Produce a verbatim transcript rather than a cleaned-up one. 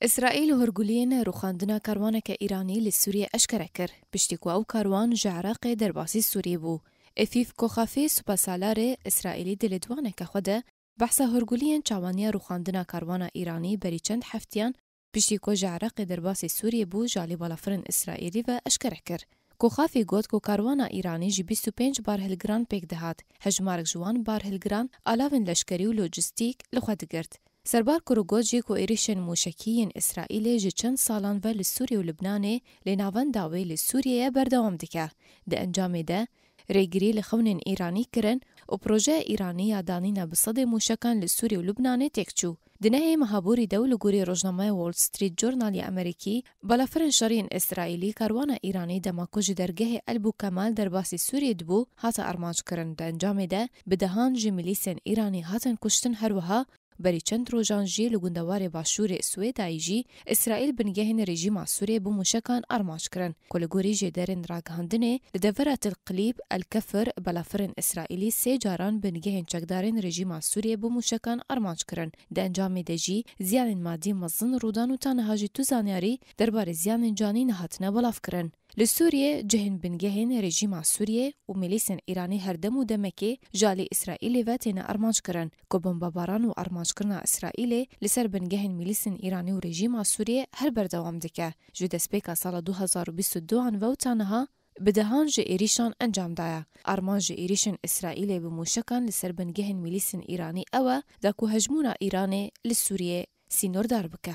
Îsraîl hûrguliyên rûxandina karwaneke Îranî li Sûriyê eşkere kir, piştî ku ew karwan ji Iraqê derbasî Sûriyê bû. Efîf Koxafî, supasalarê Îsraîlî di lêdwaneke xwe de behsa hûrguliyên çawaniya rûxandina karwana Îranî berî çend heftiyan, piştî ku ji Iraqê derbasî Sûriyê bû, ji alî balafirên Îsraîlî ve eşkere kir. Koxafî got ku karwana Îranî ji bîst û pênc barhilgiran pêk dihat. Hejmarek ji wan barhilgiran alavên leşkerî û lojîstîk li xwe digirt. Serbar Kuru got jî ku êrîşên mûşekî yên Îsraîlê ji çend salan ve li Sûriyê û Libnanê, lê navenda wê li Sûriyeyê berdewam dike. Di encamê de, rêgirî li xewnên Îranî kirin û projeya Îranî ya danîna bi sedê mûşekan li Sûriyê û Lubnanê têk çû. Di nehê meha borî de û li gorî rojnameya Wall Street Journal ya Amerîkî, balafirên şerî yên Îsraîlî karwana Îranî dema ku ji dergehê El Bukemal derbasî Sûriyê dibû, hate armanc kirin. Di encamê de bi dehan ji milîsên Îranî hatin kuştin, her wiha berî çend rojan jî li gundewarê başûrê Swêdayê jî Îsraîl bingehên rejîma Sûriyê bi mûşekan armanc kirin, ku li gorî jêderên ragihandinê li devera Til Qilîb, El Kefir, balafirên Îsraîlî sê caran bingehên çekdarên rejîma Sûriyê bi mûşekan armanc kirin. Di encamê de jî ziyanên madî mezin rûdan û ta niha jî tu zanyarî derbarê ziyanên canî nehatine belav kirin. Li Sûriyê cihên bingehên rejîma Sûriyê û milîsên Îranî her dem û demekê ji alî Îsraîlê ve têne armanc kirin, ku bombebaran û armanckirina Îsraîlê li ser bingehên milîsên Îranî û rejîma Sûriyê her berdewam dike. Ji destpêka sala du hezar û bîst û du an ve û ta niha bi dehan ji êrîşan encam daye. Armanc ji êrîşên Îsraîlê bi mûşekan li ser bingehên milîsên Îranî ew e, da ku hejmûna Îranê li Sûriyê sînordar bike.